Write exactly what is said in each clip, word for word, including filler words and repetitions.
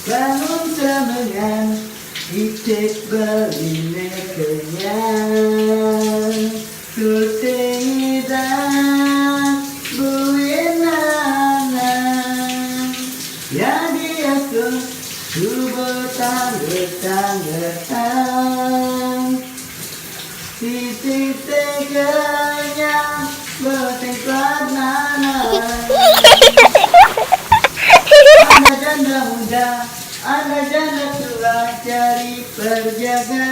Bangun semengan, icek beli kenyang. Tuting dan buin anak. Ya diasuh, tubuh tangga-tanggaan. Siti teganya, beting plat nanai. Ada janda muda, ada janda tua, cari perjaga.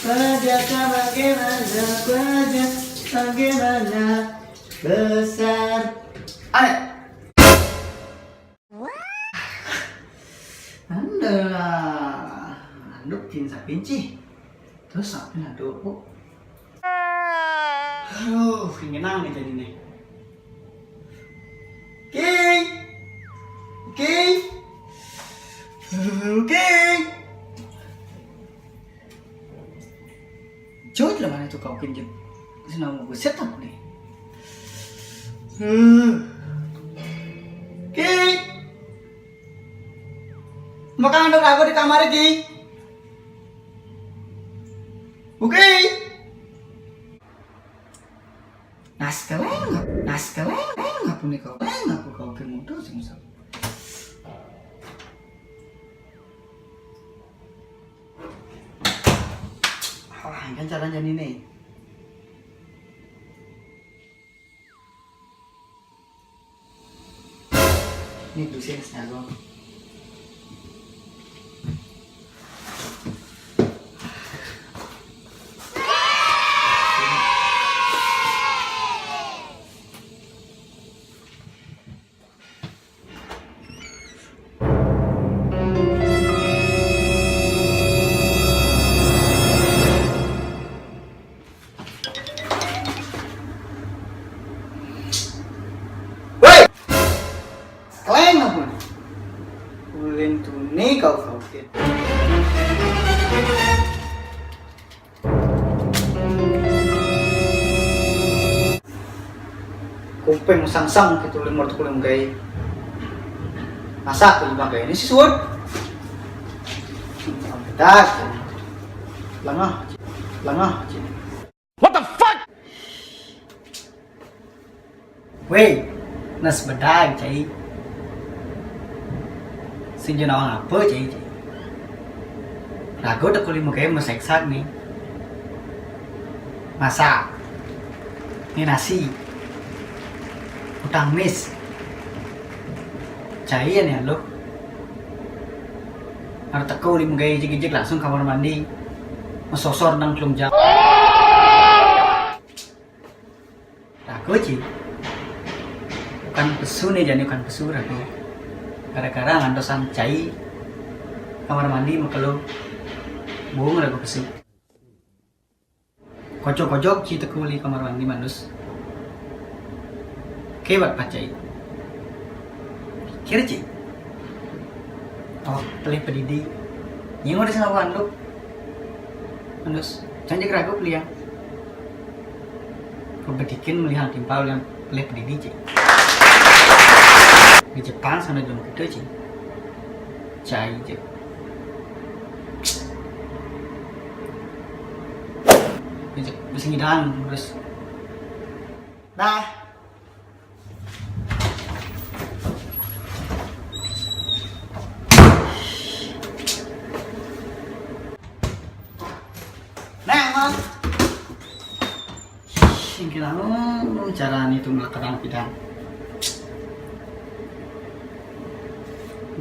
Perjaga bagaimana, perjaga bagaimana besar. Ayo. Anda lah, anduk cinta pinci. Terus apa nih, aduh, kok? Aduh, ini nang nih jadi nih. Oke. Oke. Oke. Jauh lah mana itu kau pinjam. Terus nama buset aku nih. Hmm. Oke. Makan dong aku di kamar, Ki. Oke. Nas keleng, nas keleng, keleng apa nih kau? Keleng apa kau ke mutu sing usah. Ah, kan caranya nih nih. Ini dusin sih aku. Woi! Kalian apa nih? Ulin tuni kau kau kit. Kuping sangsang gitu, limur tuh kuling gay. Masa tuh pakai ini sih suat. Bedak. Lengah, lengah. What the fuck? Weh, nas bedak cai. Sing nawang apa cai, cai? Ragu tak kulit muka masak nih. Masak. Ini nasi. Utang mis. Cai ya nih lo. Ada teko di muka ijik-ijik langsung kamar mandi. Mesosor nang kelung jam. Ragu cai. Bukan pesu nih, jadi bukan pesu ragu. Gara-gara ngantosan cai kamar mandi makelo. Bohong ragu pesu. Kocok-kocok ci tekuli kamar mandi manus. Kebat pacai. Pikir ci. Oh, pelih pedidi. Nying udah sama anduk. Manus, canjik ragu pelih ya. Kebedikin melihat timpal yang pelih pedidi ci. Di Jepang sana dong gitu ci. Cai ci. Bisa ngidang terus. Dah. Nah, Mas. Singkir anu cara nih tuh melakukan pidang.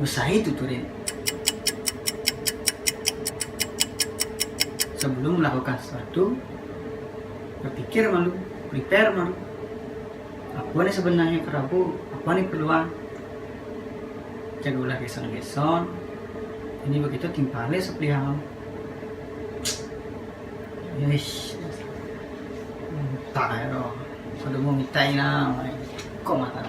Usaha itu tuh, Rin. Sebelum melakukan sesuatu, berpikir malu, prepare malu. Apa nih sebenarnya kerabu? Apa nih perluan? Jaga ulah geson-geson. Ini begitu timpale seperti yang. Yes. Tak ada. Sudah mau minta ini. Kok mata?